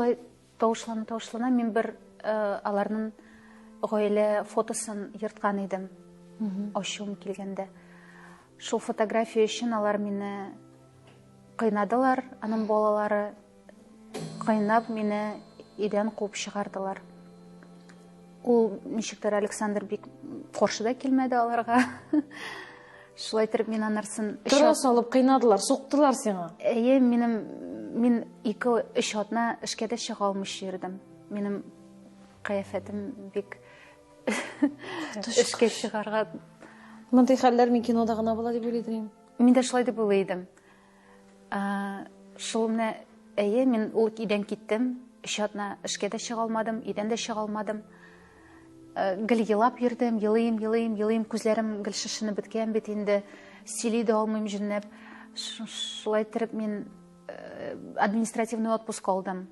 Шулай тавышлана тавышлана мин бер аларның гаилә фотосын ерткан идем. Ачуым килгәндә. Шул фотография өчен алар мине кыйнадылар, аның балалары кыйнап мине өйдән куып чыгардылар. Ул ничектер Александр бик каршы да килмәде аларга. Шулай итеп мин анарсын Тора салып кыйнадылар, суктылар сиңа. Әйе, минем мин 2-3 атна эшкә дә чыга алмыйча йөрдем. Минем кыяфәтем бик эшкә чыгарга. Мондый хәлләр мин кинода гына була дип уйлый идем. Мин дә шулай дип уйлый идем. Шул менә, әйе, мин ул өйдән киттем. Өч атна эшкә дә чыга алмадым, өйдән дә чыга алмадым. Гел елап йөрдем, елыйм, елыйм, елыйм, күзләрем гел шешенеп беткән бит инде. Сөйли дә алмыйм җүнләп. Шулай иттереп мин административный отпуск алдым.